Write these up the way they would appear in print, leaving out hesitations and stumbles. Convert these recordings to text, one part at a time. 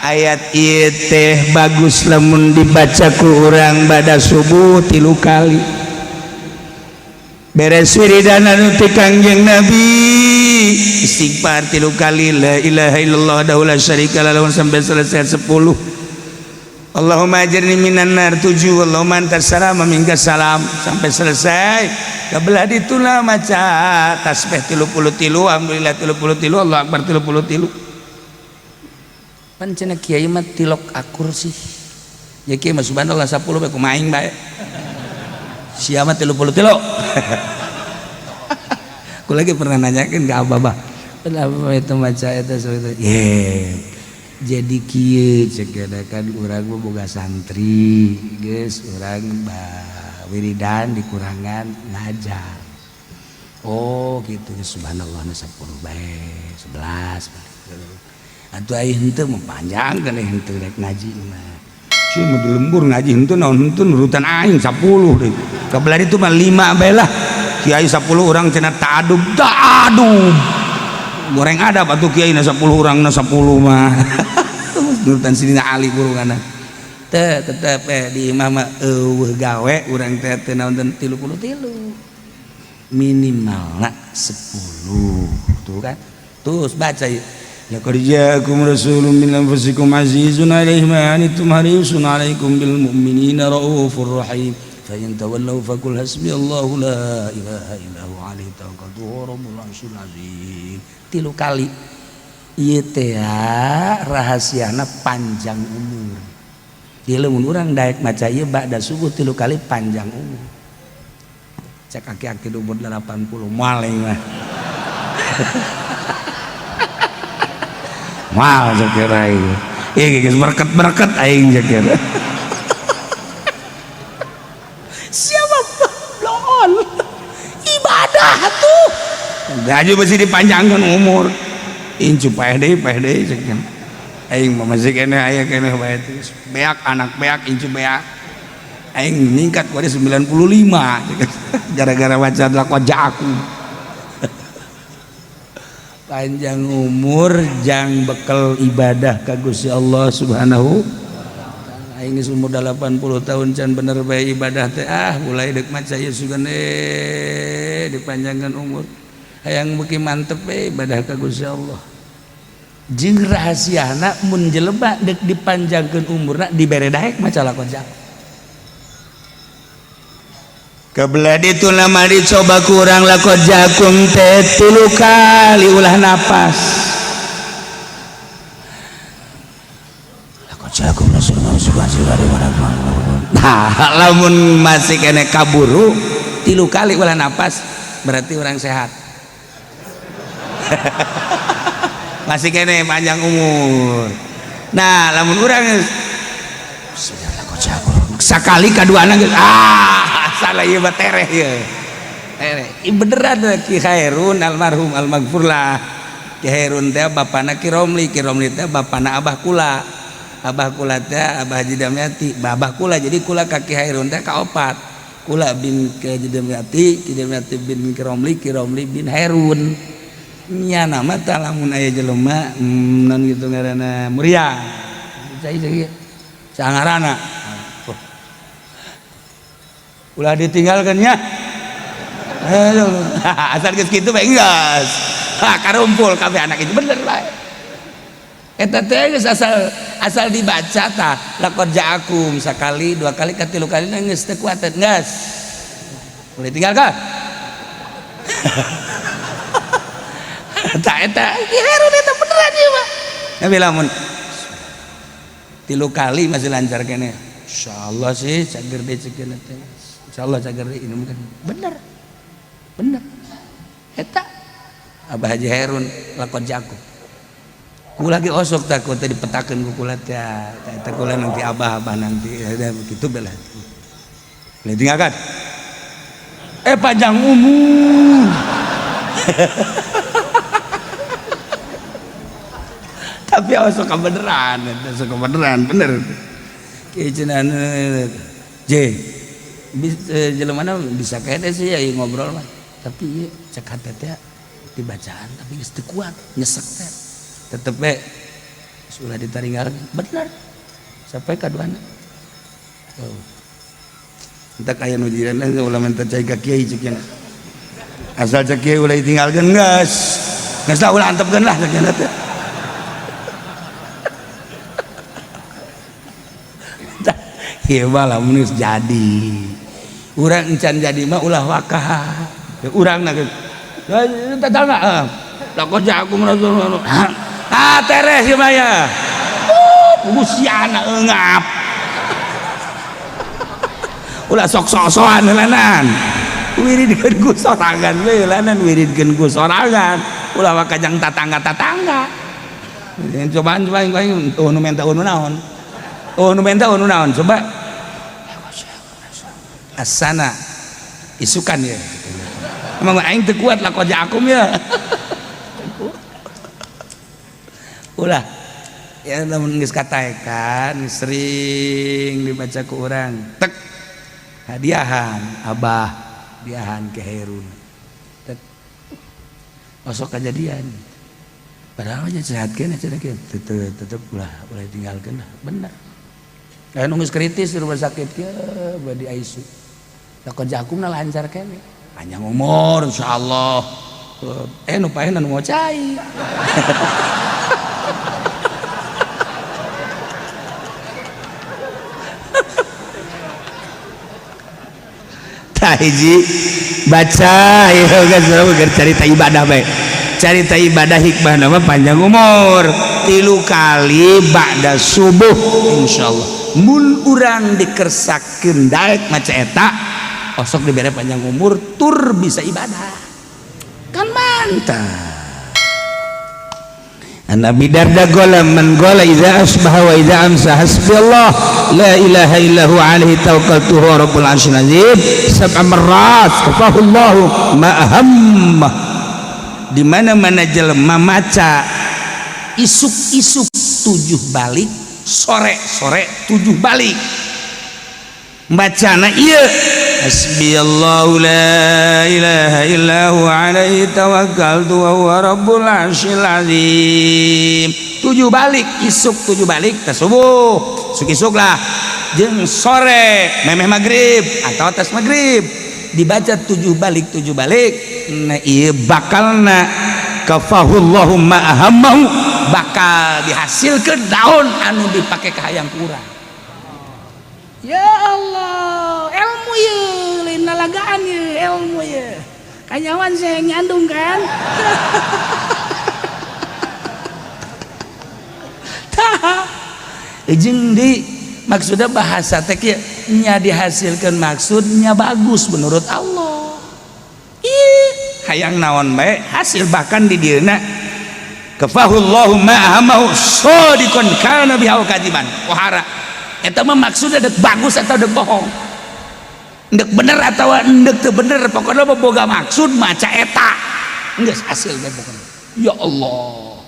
Ayat ieu teh bagus lamun dibaca ku urang bada subuh 3 kali. Beres wiridan anu ti Kangjeng Nabi, istighfar 3 kali, la ilaha illallah wahdahu la syarika lahu sampai selesai 10. Allahumma ajirni minan nar 7, Allahumma antas salam wa minkas salam sampai selesai. Kabelah dituna maca tasbih 33, alhamdulillah 33, Allah akbar 33. Pan cenah kiai mah tilok akur sih. Ya kiai mah subhanallah 10 bae kumaha aing bae. Sia mah 33. Aku lagi pernah nanyakeun ke abah, kenapa itu maca eta itu? Ye. Jadi kieu cek kan urang mah boga santri, geus urang wiridan dikurangan ngajar. Oh gitu, subhanallah 10 bae, 11 bae. Atuh aya henteu mah panjang kan henteu rek ngaji mah. Sia mah di lembur ngaji henteu naon henteu nurutan aing 10 deui. Kabelah itu mah 5 bae lah. Kiai 10 orang cenah ta'adub, ta'adub. Goreng adab atuh kiai na 10 orang na 10 mah. Nurutan Sidina Ali burungana. Teh tetep di imah mah eueuh gawe urang teh teu naon 33. Minimalna 10. Tuh kan. Terus baca ieu. Laqad ja'akum rasulun min anfusikum azizun 'alaihi ma 'anittum harisun 'alaikum bil mu'minina raufur rahim. Fa in tawallaw faqul hasbiyallahu la ilaha illa huwa 'alaihi tawakkaltu wa rabbul 'arsyil 'azim. 3 kali. Ieu teh rahasiana panjang umur. Ieu lamun urang daek maca ieu ba'da subuh 3 kali panjang umur. Cek aki-aki umur 80 moal mah. Mal cek aing. Ih geus berket-berket aing cek. Siapa bloon? Ibadah tuh. Gaji mesti dipanjangkan umur. Incu paeh deui cek. Aing mah masih keneh aya keneh bae terus. Beak anak beak incu beak. Aing ningkat kuari 95 gara-gara baca laqad ja'akum. Panjang umur jang bekel ibadah ka Gusti Allah Subhanahu wa ta'ala. Aing geus umur 80 tahun can bener bae ibadah teh, ah mulai deuk maca ieu sugan dipanjangkan umur. Hayang beuki mantep bae ibadah ka Gusti Allah. Jeung rahasiana mun jelema deuk dipanjangkeun umurna dibere daek maca lakon jang. Kebelah itu nama dicoba kurang lakon jakum teh 3 kali ulah napas. Lakon jakum Rasulullah. Nah, lamun masih kene kaburu 3 kali ulah napas berarti orang sehat. Masih kene panjang umur. Nah, lamun urang sakali kaduana geus ah salah ieu mah tereh ieu. Tereh. Ieu beneran Ki Khairun almarhum almaghfurlah. Ki Khairun teh bapana Ki Romli, Ki Romli teh bapana Abah kula. Abah kula teh Abah Haji Damyati, Abah kula jadi kula ka Ki Khairun teh kaopat. Kula bin Ki Haji Damyati, Ki Damyati bin Ki Romli, Ki Romli bin Hairun. Nya nama teh lamun aya jelema non gitu ngaranna Muria. Cai sangarana. Ulah ditinggalkan nya. Asal geus kitu bae geus. Ha karumpul kabeh anak itu bener bae. Eta teh geus asal dibaca tah laqad ja'akum sakali, 2 kali, 3 kali geus teu kuat geus. Boleh tinggalkan. Tak eta Ki Herun eta beneran ieu mah. Tapi lamun 3 kali masih lancar kene. Insyaallah sih cager deui ceuk teh. Insyaallah cager deui ini mungkin bener. Bener. Eta Abah Haji Herun lakon jago. Ku lagi osok takut teh dipetakeun ku kula teh. Eta kula nanti abah-abah nanti ya begitu bela. Boleh tinggalkan. Panjang umur. Tapi osok kebeneran, osok kebeneran bener. Kieu cenah J jelema bisa kene sih ya ngobrol mah. Tapi ieu cek hate teh dibacaan tapi geus teu kuat, nyesek teh. Tetep we Sudah ditaringgal bener sampai kaduana. Oh. Entak aya nu jiran ulah minta cai ka kiai cek yang asal cek kiai ulah ditinggalkeun geus. Geus lah ulah antepkeun lah cek yang teh. Ieu mah lamun geus jadi. Urang encan jadi mah ulah wakah. Urang na geus. Tetangga ah. Lakon aku merasa ah teres ieu mah ya. Busiana eungap. Ulah sok sok-sokan heulanan. Wiridkeun ku sorangan we heulanan wiridkeun ku sorangan. Ulah wakajang tatangga-tatangga. Cobaan coba aing nu menta nu naon. Oh nu menta nu naon coba. Asana isukan ya. Emang aing teu kuat lah koja akum ya. Ulah ya lamun geus kataekan sering dibaca ku urang tek hadiahan abah diahan ke Herun tek osok kejadian padahal aja sehat kene cenah kieu tetep ulah ulah tinggalkeun lah bener. Lain geus kritis di rumah sakit kieu bade di ICU lakon jakumna lancar kene panjang umur insyaallah nu paehna nu mau cai. Hiji baca ieu geus carita ibadah bae. Carita ibadah hikmah nama panjang umur 3 kali ba'da subuh insyaallah. Mun urang dikersakeun daek maca eta osok dibere panjang umur tur bisa ibadah. Kan mantap. Nabi Darda gola man gola idza asbaha wa idza amsa hasbiyallah la ilaha illa huwa alaihi tawakkaltu huwa rabbul arsyil azim sab'a marrat kafahullahu ma ahamma. Di mana-mana jelema maca isuk-isuk 7 balik, sore-sore 7 balik. Bacana ieu hasbiyallahu la ilaha illa huwa alaihi tawakkaltu wa huwa rabbul arsyil azim. 7 balik isuk 7 balik teh subuh isuk-isuk lah jeung sore memeh magrib atau atas magrib dibaca 7 balik 7 balik. Nah ieu bakalna kafahullahu ma ahammahu bakal dihasilkeun daun anu dipake ka hayang kurang. Ya Allah, ilmu ye, lain lalagaan ye, ilmu ye. Kanyawan saya nyandung kan? Tah, jeung di maksudnya bahasa teh kieu nya dihasilkan maksudnya bagus menurut Allah. Ih, hayang naon bae hasil bahkan di dieuna kafahullahu ma ahammahu shadiqan kana biha kadiban. Wahara. Eta mah maksudnya dek bagus atau dek bohong, dek bener atau dek teu bener, pokoknya mah boga maksud maca eta geus hasil bae pokoknya. Ya Allah,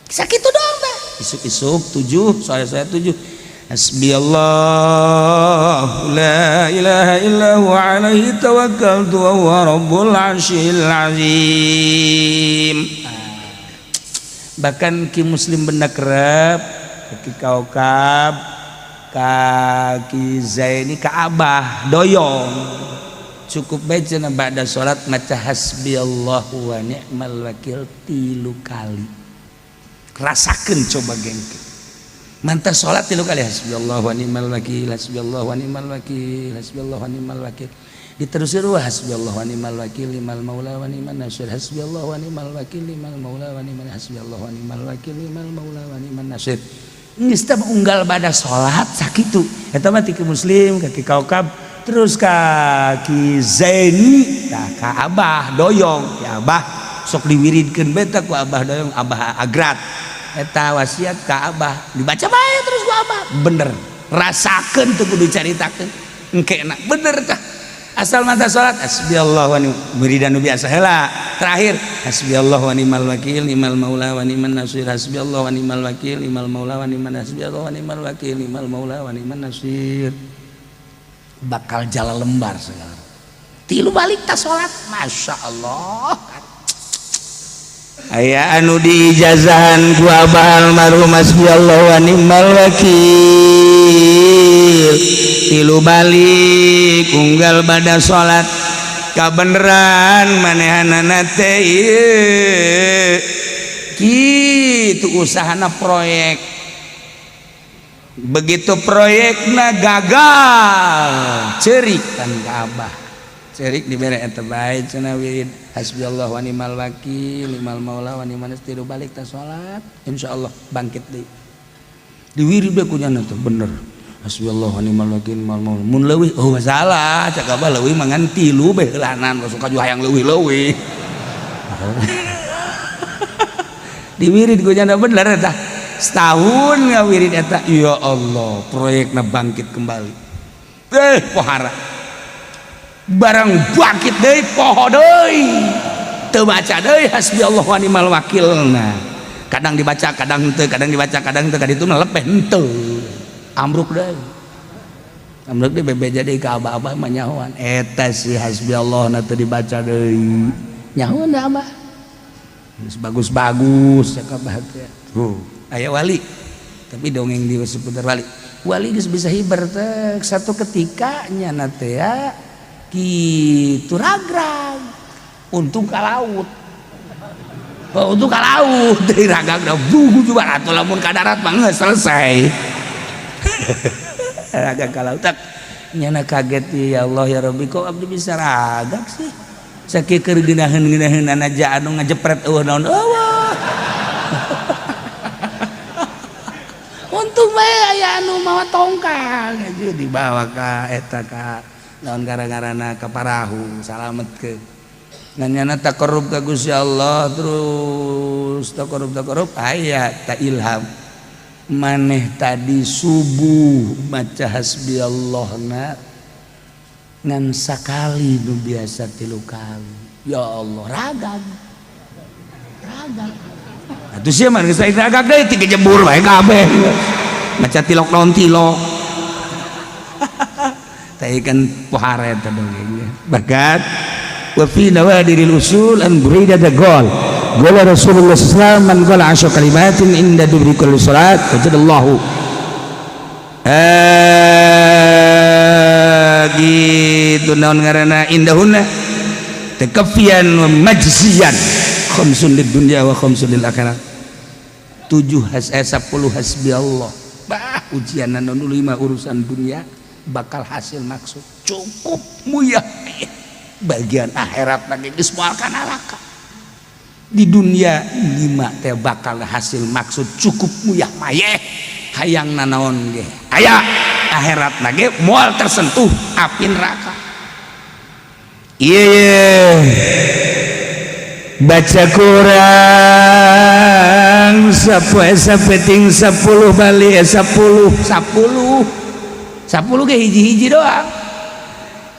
sakitu doang teh isuk-isuk 7 sore-sore 7 hasbiyallah la ilaha illa huwa alaihi tawakkaltu wa huwa rabbul arsyil azim. Bahkan ki muslim benda kerep ki kaukab kaki Zaini ka Abah doyong cukup bae cenah ba'da salat maca hasbiyallahu wa ni'mal wakil 3 kali. Rasakeun coba gengke mantap salat 3 kali hasbiyallahu wa ni'mal wakil hasbiyallahu wa ni'mal wakil hasbiyallahu wa ni'mal wakil diterusir wa hasbiyallahu wa ni'mal wakil limal maula wa ni'man nasir hasbiyallahu wa ni'mal wakil limal maula wa ni'man hasbiyallahu wa ni'mal wakil limal maula wa ni'man nasir. Geus teh unggal bada salat sakitu eta mah ti muslim ka ki kaukab terus ka ki Zaini tah ka Abah doyong ki Abah sok diwiridkeun bae tah ku Abah doyong Abah agrat eta wasiat ka Abah dibaca bae terus ku Abah bener rasakeun teu kudu dicaritakeun engke na bener tah asal mata salat hasbiyallahu wa ni'mal wiridan nu biasa heula terakhir hasbiyallahu wa ni'mal wakil ni'mal maula wa ni'man nasir hasbiyallahu wa ni'mal wakil ni'mal maula wa ni'man hasbiyallahu wa ni'mal wakil ni'mal maula wa ni'man nasir bakal jalan lembar segala 3 balik ta salat masya Allah. Aya anu diijazahan ku abah almarhum, hasbiyallah wa ni'mal wakil. Tilu balik unggal bada salat, kabeneran manehanana teh ieu kitu usahana proyek. Begitu proyekna gagal, cerik kan ka abah, cerik, dibere eta bae cenah wirid hasbiyallah wa ni'mal wakil, ni'mal maula wa ni'man nasir. Balik ta salat, insyaallah bangkit deui. Diwirid bae ku nyana teh, bener, hasbiyallah wa ni'mal wakil, ni'mal maula. Mun leuwih, oh masalah, cak abah, leuwih mah ngan tilu bae heulanan, suka juga hayang leuwih-leuwih. Diwirid ku nyana, bener eta, setahun ngawirid eta, ya Allah, proyekna bangkit kembali. Eh, pohara barang bangkit deui, poho deui, teu baca deui hasbiyallah wa ni'mal wakil. Nah, kadang dibaca, kadang henteu, kadang dibaca, kadang henteu, kadang itu lepeh henteu, ambruk deui, ambruk deui, bebeja deui ka abah. Abah mah nyahoan eta si hasbiyallah na teu dibaca deui, nyahoan da abah. Geus bagus-bagus cak abah teh. Tuh aya wali, tapi dongeng di seputar wali, wali geus bisa hiber teh. Satu ketika nyana teh ya gitu, ragrag, untung ka laut. Oh, untung ka laut dari ragrag dah bugu juga, atau lamun ka darat mah geus selesai. Ragrag ka laut tak nyana kaget, ya Allah, ya Rabbi, kok abdi bisa ragag sih? Sakieu keur geunaheun-geunaheun aja anu ngajepret, eueuh naon, eueuh. Untung bae aya anu mawa tongkang aja, dibawa ka eta, ka naon gara-garana, ka parahu, salamet ke. Ngan taqarrub ka Gusti Allah terus, taqarrub, taqarrub, aya ta ilham, maneh tadi subuh maca hasbiyallah na ngan sakali, nu biasa tilu kali. Ya Allah, ragag, ragag atuh sia mah, geus ragag deui, tiga jebur bae kabeh maca tilok naon tilok. Tapi kan pohara eta dongengnya. Bahkan wa fi nawadiril usul an Buraidah qol qala Rasulullah sallallahu alaihi wasallam, man qala asyra kalimatin inda duburi kulli salat wajadallahu, gitu, naon ngaranna, indahunna takafian wa majziyan, khamsun lid dunya wa khamsun lil akhirat. Tujuh has, 10 hasbi Allah, bah ujian anu lima urusan dunia bakal hasil maksud cukup muyah, bagian akhirat lagi geus moal ka neraka. Di dunia lima teh bakal hasil maksud cukup muyah mayeh, hayang nanaon ge aya, akhirat lagi moal tersentuh api neraka. Iya, baca kurang sapoe sapeting 10 bali, 10 10 10 ge hiji-hiji doang.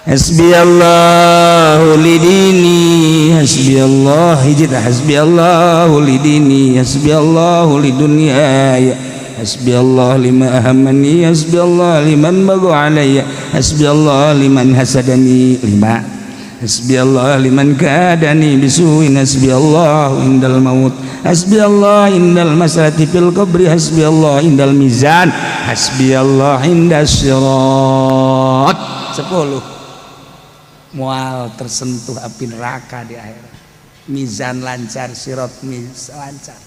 Hasbiyallahu lidini, hasbiyallah hiji tah, hasbiyallahu lidini, hasbiyallahu lidunyaya, hasbiyallah lima ahammani, hasbiyallah liman bagha alayya, hasbiyallah liman hasadani, lima, hasbiyallah liman kadani bisuin, hasbiyallah indal maut, hasbiyallah indal masalati fil qabri, hasbiyallah indal mizan, hasbiyallah indas sirat. 10 mual tersentuh api neraka di akhirat, mizan lancar, sirat miz lancar.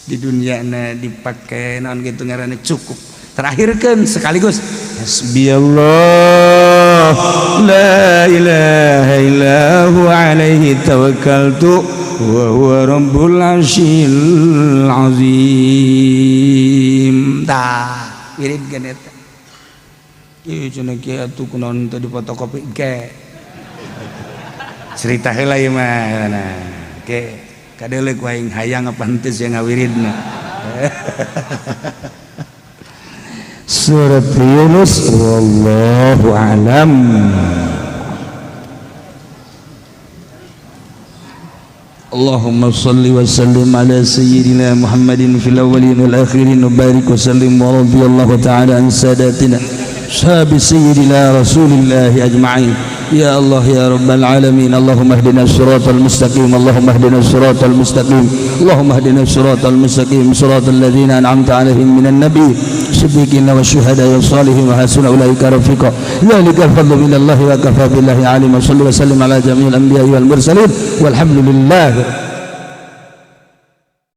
Di dunia na dipakai naon gitu ngaranna, cukup. Terakhirkan sekaligus hasbiyallah la ilaha illa huwa alaihi tawakkaltu wa huwa rabbul arsyil azim. Tah wirid eta. Ieu cenah kieu atuh, kunaon teu difotokopi ke? Cerita heula ieu mah. Nah, ke kadeuleu ku aing hayang apa henteu sia ngawiridna. Surat Yunus, wallahu a'lam. Allahumma salli wa sallim ala sayyidina Muhammadin fil awwalin wal akhirin wa barik wa sallim wa radiyallahu ta'ala an sadatina ashabi sayyidina Rasulillah ajma'in. Ya Allah ya Rabbal alamin. Allahumma ihdinas siratal mustaqim. Allahumma ihdinas siratal mustaqim. Allahumma ihdinas siratal mustaqim, siratal ladzina an'amta alaihim minan nabi siddiqin wasyuhada wassalihin wa hasuna ulaika rafiqa. Dzalikal fadlu minallahi wa kafa billahi alima. Salli wa sallim ala jami'il anbiya'i wal mursalin, walhamdulillah.